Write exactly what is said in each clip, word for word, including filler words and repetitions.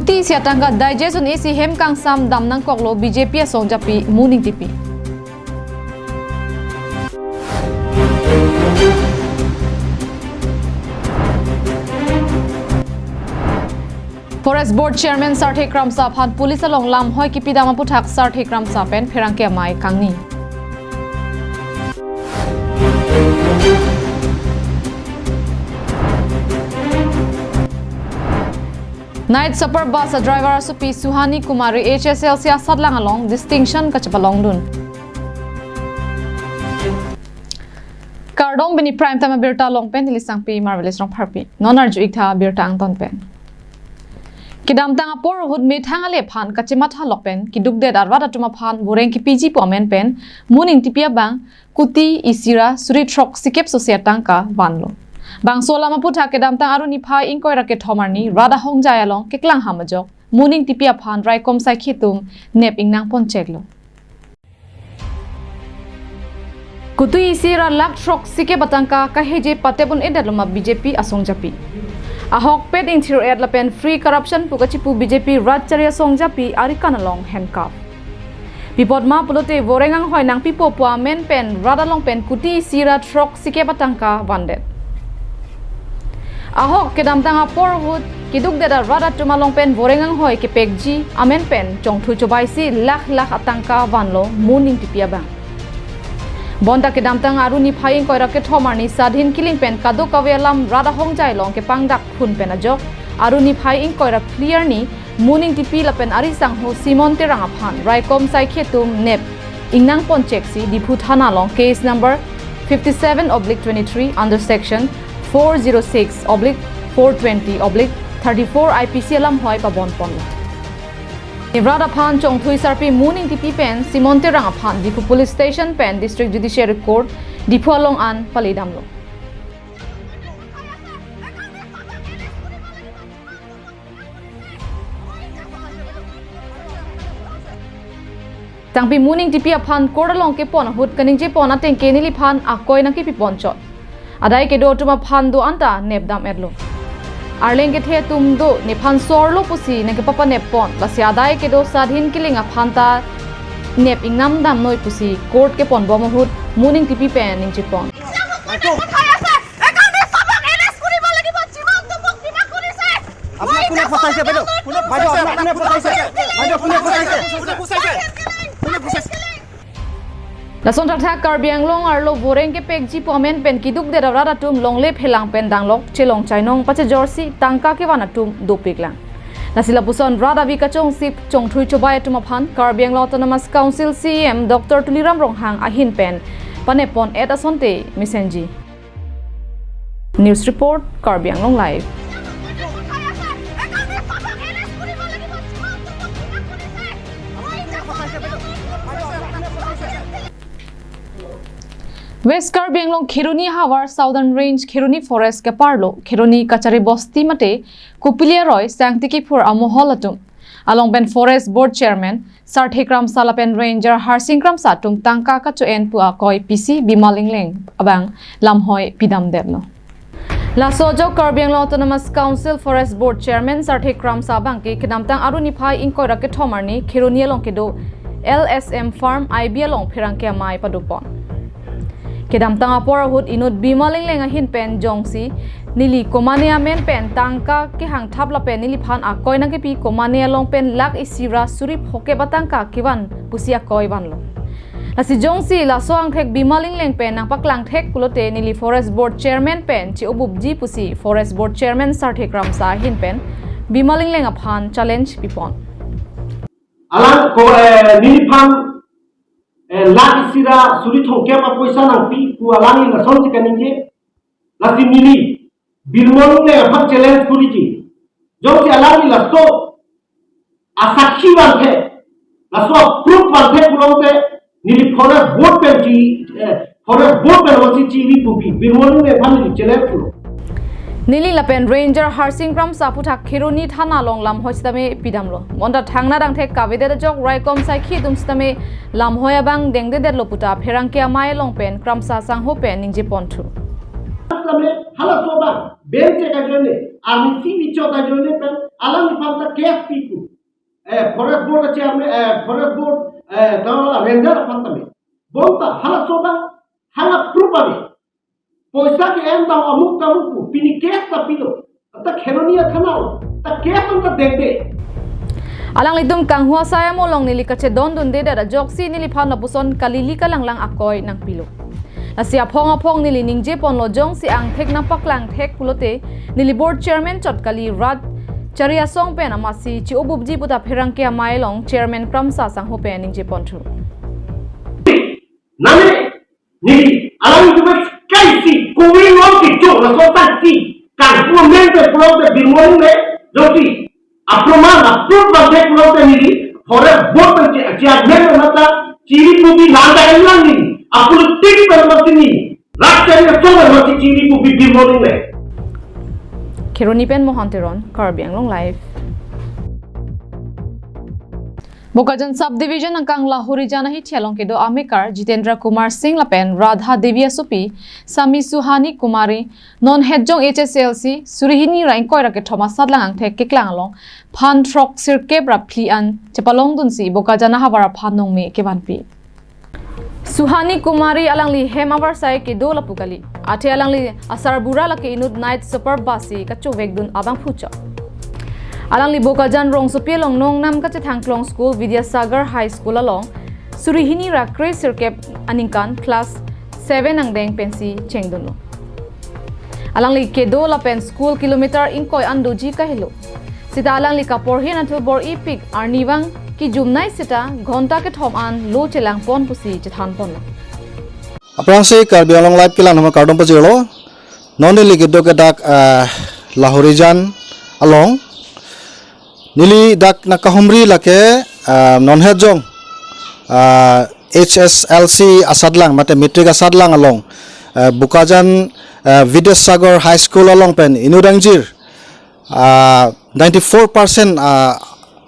Kuti isi atangka digest un-e si hem kangsam dam nangkoklo B J P asongjapi Moon Engtipi. Forest Board Chairman Sarthe Kramsa aphan police along lamhoi kipidam aputhak Sarthe Kramsa pen pherangke amei kangni. Night Super Bus a driver asopi Suhani Kumari H S L C asatlang along distinction kachepalongdun. Kardom, pini Prime Time abirta along pen neli Sangpi Marvelous Rongpharpi. Non arju-ik tha abirta angton pen. Kedamtang apor ahut methang ale aphan kachematha lok pen kidukdet arat atum aphan voreng kipiji pu amen pen Moon Engtipi abang kuti isi ra suri throk sikep sose atangka vanlo. Bangso alam aputhak kedamtang Aru niphai ingkoi ra kethom arni rat ahongjai along keklang ham ajok Moon Engtipi aphan raikom saikhi atum nep ingnang poncheklo. Kuti isi ra lakh throk sikep atangka kaheje patep un-edetlo ma B J P asongjapi. Ahokpet ingthir-et lapen free corruption pu kachipu B J P rat chari asongjapi arikan along handcuff. Pi apot ma pulote voreng anghoi nangpipo pu amen pen rat along pen kuti isi ra throk sikep atangka vandet. Ahok kedamtang apor ahut kidukdet arat atum along pen voreng anghoi kepekji amen pen chongthui chobai si lakh lakh atangka vanlo Moon Engtipi abang. Bonta kedamtang Aru niphai ingkoi ra kethom arni Sadhin Killing pen kadokave alam rat ahongjai along kepangdak phun pen ajok Aru niphai ingkoi ra phli arni Moon Engtipi lapen ari sangho Simon Terang aphan raikom saikhi atum nep ingnang ponchek si Diphu Thana along case number fifty-seven oblique twenty-three under section four zero six oblique four twenty oblique thirty-four I P C alamhoi pabon ponlo. Rat aphan chongthui sarpi Moon Engtipi pen Simon Terang aphan Diphu Police Station pen District Judiciary Court Diphu along an palidamlo. Tangpi Moon Engtipi aphan court along kepon ahut kaningje pon atengke neliphan akoi nangkepi ponchot. Adai kedo atum aphan do-an ta nepdam-etlo. Arleng kethe atum do, nephan sorlo pusi nangkepapanep pon. Lasi adai kedo Sadhin Killing aphan ta nep ingnang damnoi pusi court kepon bom ahut Moon Engtipi pen ningje pon. আপোনাক কোনে ফচাইছে বাইদেউ? বাইদেউ, আপোনাক কোনে ফচাইছে? বাইদেউ, কোনে ফচাইছে? কোনে ফচাইছে? কোনে ফচাইছে? Lason thakthak Karbi Anglong arlo voreng kepekji pu amen pen kidukdet arat atum longle phelang pen danglok chelong chainong pachejor si tangka kevan atum dopiklang. Lasi lapuson rat avi kachongsi chongthui chobai atum aphan Karbi Anglong Autonomous Council C E M Doctor Tuliram Ronghang ahin pen panep pon-et asonte mesenji. News report, Karbi Anglong Live. West Karbi Anglong Kheroni havar Southern Range Kheroni Forest keparlo Kheroni Kachari Bosti mate Kupilia Roy Sangtiki Phur amohol atum along pen Forest Board Chairman Sarthe Kramsa lapen Ranger Harsing Kramsa atum tangka kacho-en pu akoi pisi Bimal Ingleng abang lamhoi pidamdetlo. Laso ajok Karbi Anglong Autonomous Council Forest Board Chairman Sarthe Kramsa abangke kedamtang Aru niphai ingkoi ra kethom arni Kheroni along kedo L S M Farm I B along pherangke amei padopon. Kedamtang apor ahut inut Bimal Ingleng ahin pen jongsi neli komane amen pen tangka kehang thap lapen neliphan akoi nangkepi komane along pen lakh isi ra suri phokep atangka kevan pusi akoi vanlo. Lasi jongsi laso angthek Bimal Ingleng pen nangpaklang thek pulote neli Forest Board Chairman pen che-obupji pusi Forest Board Chairman Sarthe Kramsa ahin pen Bimal Ingleng aphan challenge pipon. Alang ko, eh, neliphan, eh, lakh isi ra suri thomkep apoisa nangpi pu alangli lasonsi kaningje. Lasi neli Bimal Ingleng aphan challenge kuriji. Jongsi alangli laso asakhi vangthe, laso proof vangthe pulote neli Forest Board pen chi, eh, Forest Board pen osi chiri pupi, Bimal Ingleng aphan neli challenge lo. Neli lapen Ranger Harsing Kramsa aputhak Kheroni Thana along lamhoi sitame pidamlo. Bonta thangnat angthek kavedet ajok raikom saikhi atum sitame lamhoi abang dengdedetlo puta pherangke amei along pen Kramsa sangho pen ningje ponthu. Sitame halaso abang Bem chek ajoine, arnisi bichot ajoine pen, alangliphan ta case pipu. Eh, Forest Board a chairman, eh, Forest Board, eh, tanglo ranger aphan tame. Bonta, halaso abang, hala proof ave. Poisa ke-en ta amuk ta amuk pu, pini case ta pilo. Ta Kheroni athana lo, ta case ta dekde. Alanglitum kanghu asai amo along neli kachedondundedet ajoksi neliphan lapuson kalili kalanglang akoi nangpilo. Lasi aphong aphong neli ningje ponlo, jongsi angthek nangpaklang thek pulote neli board chairman chot kali, rat chari asong pen amatsi chi-obubji puta pherangke amei along chairman Kramsa Sangho pen ningje ponthu. Nani, neli, alanglitum kaisi, kowin long kichok, laso ta ti, kanghu amen pen pulote birmon le, jongsi, aproman, aproof bangke pulote neli, Forest Board pen che-, chairman pen mata, chiri pupi nang ta elang neli, apolitik pen mati neli, rat chari asong pen mati chiri pupi birmon le. Kheroni pen Mohan Teron, Karbi Anglong Live. Bokajan Subdivision angkang Lahorijan ahithi along kedo amekar Jitendra Kumar Singh lapen Radha Devi asopi sami Suhani Kumari non hetjong H S L C suri hini ra ingkoi ra kethom asadlang angthek keklang along phan throk sirkep ra phli an chepalongdunsi Bokajan ahavar aphan nongme kevanpi. Suhani Kumari alangli hem avarsai kedo lapu kali. Athe alangli asarbura lake inut night super bus si kachovekdun abangphu chot. Alangli Bokajan rongsopi along nongnam kachethangklong school Vidyasagar High School along suri hini ra kre sirkep aningkan class seven angdeng pensi chengdunlo. Alangli kedo lapen school kilometer ingkoi an doji kahelo. Sita alangli kaporhi anatthu bor-i pik arnivang kijumnei sita ghonta kethom an lo chelangpon pusi chethanponlo. Aphrangsi Karbi Anglong Live kelang atum kardom pajirlo. Non neli kedo ke dak, eh, Lahorijan along. Neli dak nangkahumri lake, eh, non hetjong, eh, H S L C asadlang, mate matric asadlang along, eh, Bokajan, eh, Vidyasagar High School along pen inut angjir, ah, ninety-four percent, ah,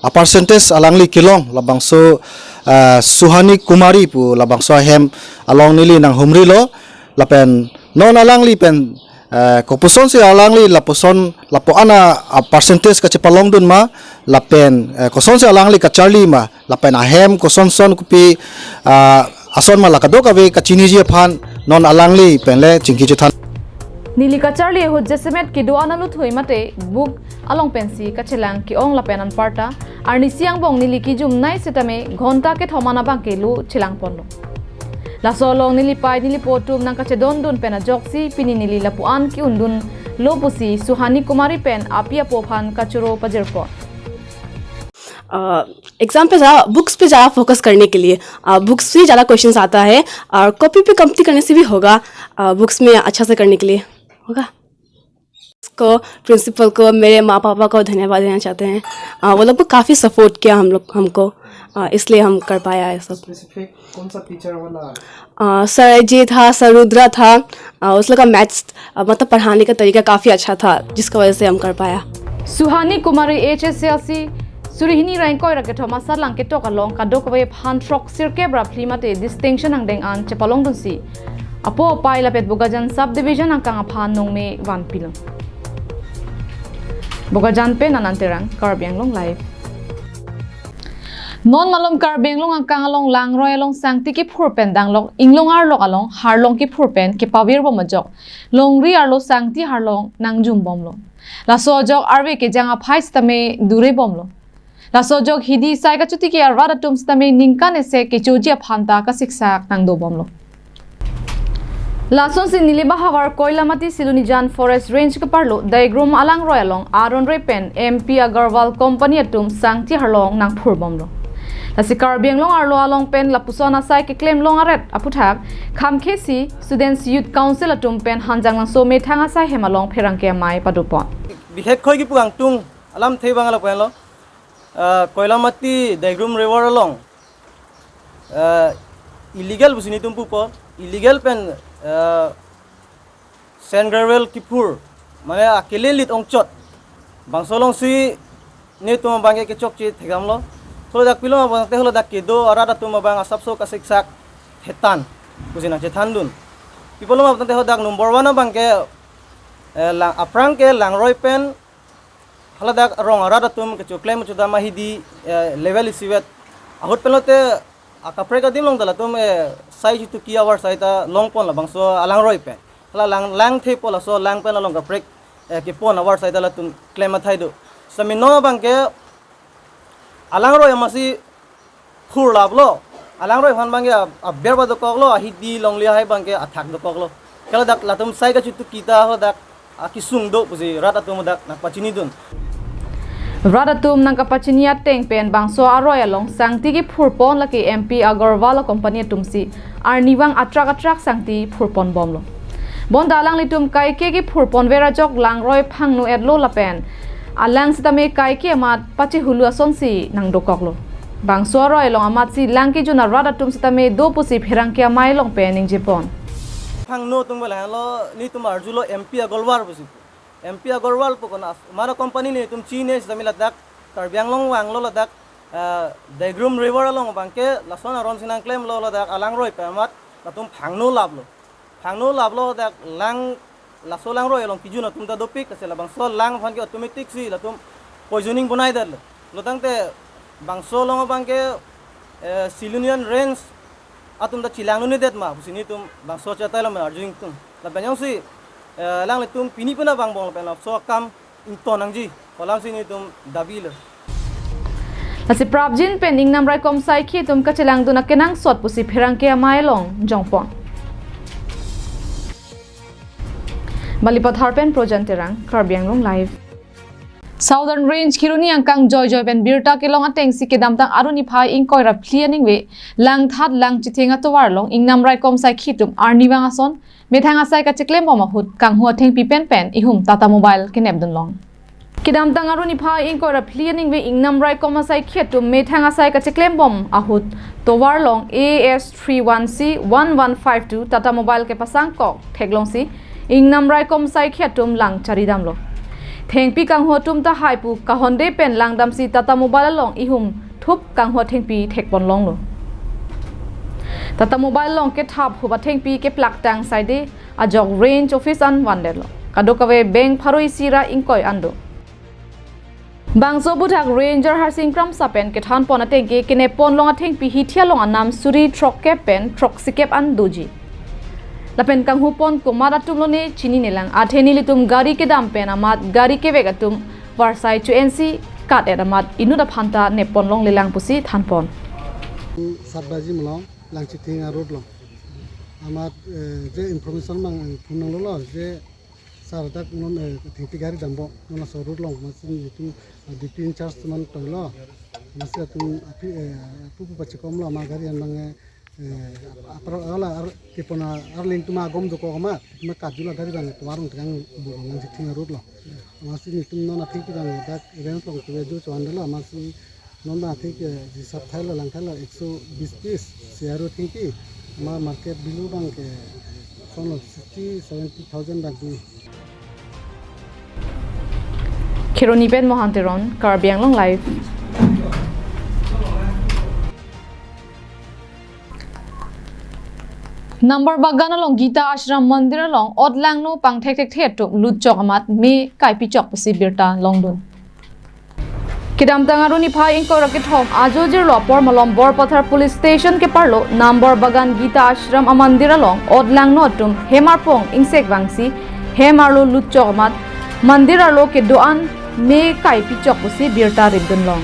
a percentage alangli kelong labangso, ah, Suhani Kumari pu labangso ahem along neli nanghumrilo lapen non alangli pen, eh, koposonsi alangli lapuson lapu-an a percentage kachepalongdun ma lapen, eh, kosonsi alangli kacharli ma lapen ahem kosonson kopi, ah, ason ma la kadokave kachiniji aphan non alangli penle chingki chethan. Neli kacharli ahut jasemet kedo-an aluthui mate book along pensi kachelang ke-ong lapen anparta arnisi angbong neli kijumnei sitame ghonta kethom an abangke lo chelangponlo. Laso along neli pei neli po atum nangkachedondun pen ajoksi pini neli lapu-an ke-undunlo pusi Suhani Kumari pen api apo aphan kachoro pajirpon. Exam पे ज़्यादा बुक्स पे ज़्यादा फोकस करने के लिए, बुक्स से ज़्यादा क्वेश्चंस आता है और कॉपी पे कमती करने से भी होगा। बुक्स में अच्छा से करने के लिए होगा। को प्रिंसिपल को, मेरे माँ पापा को धन्यवाद देना चाहते हैं। वो लोग को काफ़ी सपोर्ट किया हम लोग, हमको, इसलिए हम कर पाया ये सब। स्पेसिफिक कौन सा टीचर वाला? सर जे था, सर रुद्रा था। उस लोग का मैथ्स, मतलब पढ़ाने का तरीका काफ़ी अच्छा था, जिसकी वजह से हम कर पाया। Suhani Kumari H S L C suri hini ra ingkoi ra kethom asadlang ketok along kadokave phan throk sirkep ra phli mate distinction angdeng an chepalongdunsi apo apei lapen Bokajan subdivision angkang aphan nongme vanpilo. Bokajan pen Anand Terang, Karbi Anglong Live. Non malom Karbi Anglong angkang along langroi along sangti kiphur pen danglok inglong arlok along harlong kiphur pen kepavirbom ajok longri arlo sangti harlong nangjumbomlo. Laso ajok arve kejang aphai sitame durebomlo. Laso ajok hidi sai kachotiki arat atum sitame ningkan ese kechoji aphan ta kasiksak nangdobomlo. Lasonsi Nilip ahavar Koilamati Silonijan Forest Range keparlo Daigrum alangroi along aron re pen M P Agarwal company atum sangti harlong nangphurbomlo. Lasi Karbi Anglong arlo along pen lapuson asai keklem long aret aputhak khamkhesi Students Youth Council atum pen Hanjanglangso methang asai hem along pherangke amei padopon. বিশেষকৈ কি পুগাংটুং আলাম থেই বাঙালো পেনলো কয়লামাটি দেগৰুম ৰিভাৰ আলং ইলিগেল বুজিনি তুম পুপ ইলিগেল পেন চেন গ্ৰেভেল কিফুৰ মানে আকেলে লিট অংচত বাংচলং চুই নে তুম বাংকে কেচক চি থেগামলো। So dak piloma bangte holo dak kedo arada tuma bang asapso kasik sak thetan kusi nang chethan dun. Pipoloma bangte holo dak number one bangke Eh, lang, aphrang ke langroi pen haladak rong arat atum kechoklem chodam ahidi, eh, level isivet ahut pen lote akaprek adim along ta latum, eh, sai chituki avarsai ta longpon labangso alangroi pen. Hala lang, lang thepo laso lang pen along kaprek, eh, kepon avarsai ta latum klem athai do. Sitame non abang ke alangroi amatsi phurlaplo. Alangroi aphan abang ke a-, aber ba dokoklo, ahidi longle hai abang ke athak dokoklo. Ke ladak latum sai kachituki ta haladak akesung do pusi rat atum dak nangpachinidun. Rat atum nangkapachini ateng pen bangso aroi along sangti kephurpon lake M P Agarwal company atumsi arnivang atrak atrak sangti phurponbomlo. Bonta alanglitum kaike kephurponver ajok langroi phangno-etlo lapen alang sitame kaike amat pachihulu asonsi nangdokoklo. Bangso aroi along amatsi lang kejun arat atum sitame do pusi pherangke amei along pen ningjepon. Phangno atum bela lo, netum arjulo M P Agarwal pusi. M P Agarwal pu konas, mara company netum chine sitame ladak Karbi Anglong vanglo ladak, eh, Deigrum River along abang ke lason aron si nangklemlo ladak alangroi pen amat latum phangno laplo. Phangno laplo dak lang, laso langroi along kejun atum ta dopik, kasi labangso lang aphan ke automatic si latum poisoning bonaidetlo. Lo tangte bangso along abang ke, eh, Silonijan Range atum ta chelang nune det ma pusi netum bangso chetai lo ma arju ingtung. Lapen jongsi, eh, alanglitum pini pina vangbom lapen laso akam ington nangji pu alamsi netum dabilo. Lasi prapjin pen ingnam raikom saikhi atum kachelangdun akenangsot pusi pherangke amei along jongpon. Balipathar pen Projan Terang, Karbi Anglong Live. Southern Range Kheroni angkang joijoi pen birta kelong atengsi kedamtang Aru niphai ingkoi ra phli aningve Langthat Langchithing atovar along ingnam raikom saikhi atum arnivang ason methang asai kacheklembom ahut kanghu athengpi penpen ihum Tata Mobile kenepdunlong. Kedamtang Aru niphai ingkoi ra phli aningve ingnam raikom asaikhi atum methang asai kacheklembom ahut tovar along A S three one C one one five two Tata Mobile kepasangkok theklongsi ingnam raikom saikhi atum lang charidamlo. Thengpi kanghu atum tahai pu kahonde pen langdamsi Tata Mobile along ihum thup kanghu athengpi thekponlonglo. Tata Mobile along kethap hup athengpi keplaktang saide ajok Range Office an vandetlo. Kadokave beng pharo isi ra ingkoi an do. Bangso aputhak Ranger Harsing Kramsa pen kethanpon atengke kenepponlong athengpi hithi along anam suri throkkep pen throksikep an doji. Lapen kanghupon komat atumlone chininelang, athe nelitum gari kedam pen amat gari kevek atum varsai chu-ensi kat-et amat inut aphanta nepponlonglelang pusi thanpon. Saat baji malom Langchithing a-road along. Amat, eh, je information mang, eh, phone nanglolo je sir dak non, eh, thengpi gari dampo non laso road along, amatsi netum, eh, duty in charge atum an toilo. Amatsi atum aphi, eh, apu pu pachekomlo ama gari an abang, eh, eh, apar ala ar kepona arleng atum agom dokok amat, atum kajula gari abang tovar along tekang bo Langchithing a-road along. Amatsi netum non athengpi abang dak Range along tuve jo chowandelo, amatsi non abang athengpi, eh, hisap thailo, lang thailo, ekso bis piece, si aru athengpi, ama market value abang ke, sono sixty, seventy thousand dak do. Kheroni pen Mohan Teron, Karbi Anglong Live. Nambar Bagan along Gita Ashram Mandir along otlangno pangthekthekthe atum lutchok amat me kaipichok pusi birta longdun. Kedamtang Aru niphai ingkoi ra kethom ajo jirlo apor malom Borpathar Police Station keparlo Nambar Bagan Gita Ashram amandir along otlangno atum hem arpong ingsek vangsi hem arlo lutchok amat mandir arlo kedo-an me kaipichok pusi birta ridunlong.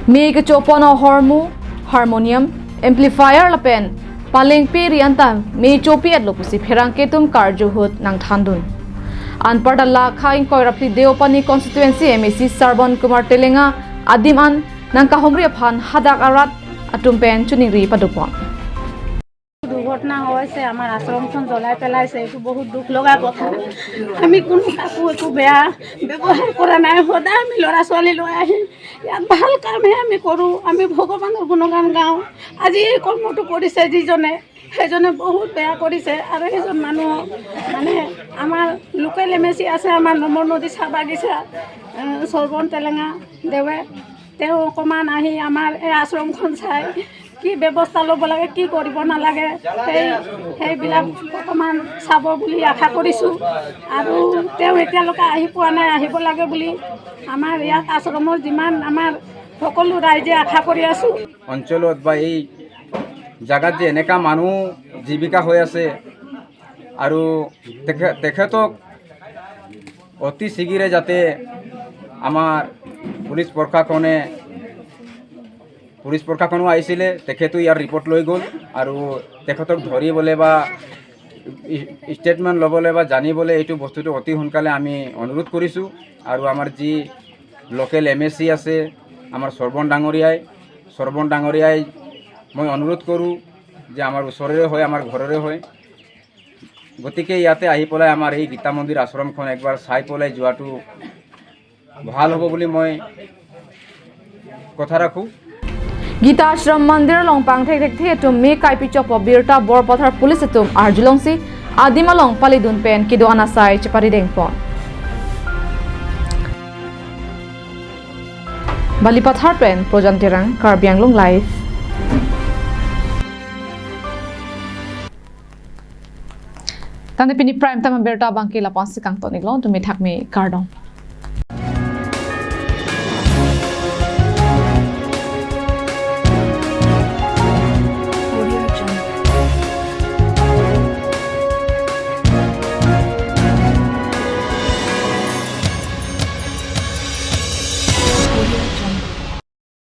Me kechopon ahormu, harmonium, amplifier lapen palengpi ri anta me chopi-etlo pusi pherangke atum karju ahut nangthandun. Anparta lakha ingkoi ra phli Deopani constituency M A C Sarbon Kumar Telenga adim an nangkahumri aphan hadak arat atum pen choningri padopon. দুৰ্ঘটনা হৈছে, আমাৰ আশ্ৰমখন জ্বলাই পেলাইছে, এইটো বহুত দুখ লগা কথা। আমি কোনো কাকো একো বেয়া ব্যৱহাৰ কৰা নাই, সদায় আমি ল'ৰা ছোৱালী লৈ আহিম, ইয়াত ভাল কামহে আমি কৰোঁ, আমি ভগৱানৰ গুণগান গাওঁ। আজি এই কৰ্মটো কৰিছে যিজনে, সেইজনে বহুত বেয়া কৰিছে। আৰু সেইজন মানুহ মানে আমাৰ লোকেল এম এ চি আছে, আমাৰ নমৰ নদী চাহ বাগিচা, এ, সৰ্বন টেলেঙা দেৱে, তেওঁ অকণমান আহি আমাৰ এই আশ্ৰমখন চাই কি ব্যৱস্থা ল'ব লাগে, কি কৰিব নালাগে, সেই, সেইবিলাক অকণমান চাব বুলি আশা কৰিছোঁ। আৰু তেওঁ এতিয়ালৈকে আহি পোৱা নাই, আহিব লাগে বুলি আমাৰ ইয়াত আশ্ৰমৰ যিমান আমাৰ সকলো ৰাইজে আশা কৰি আছোঁ। অঞ্চলত বা এই জাগাত যে এনেকা মানুহ জীৱিকা হৈ আছে আৰু তেখে-, তেখেতক অতি শীঘ্ৰে যাতে আমাৰ পুলিচ প্ৰশাসনে, পুলিচ প্ৰশাসনো আহিছিলে, তেখেতো ইয়াৰ ৰিপৰ্ট লৈ গ'ল আৰু তেখেতক ধৰিবলৈ বা ই-, ষ্টেটমেণ্ট ল'বলৈ বা জানিবলৈ এইটো বস্তুটো অতি সোনকালে আমি অনুৰোধ কৰিছোঁ। আৰু আমাৰ যি লোকেল এম এ চি আছে, আমাৰ শ্ৰৱণ ডাঙৰীয়াই, শ্ৰৱণ ডাঙৰীয়াই মই অনুৰোধ কৰোঁ যে আমাৰ ওচৰৰে হয়, আমাৰ ঘৰৰে হয়, গতিকে ইয়াতে আহি পেলাই আমাৰ এই গীতা মন্দিৰ আশ্ৰমখন একবাৰ চাই পেলাই যোৱাটো ভাল হ'ব বুলি মই কথা ৰাখোঁ। Gita Ashram Mandir along pangthek thekthe atum me kaipi chokpo birta Borpathar Police atum arjulongsi adim along palidun pen kedo-an asai cheparidengpon. Balipathar pen Projan Terang, Karbi Anglong Live. Tangte pini prime time abirta abangke lapu-ansi kangton-iklo, tumi thakmi kardom.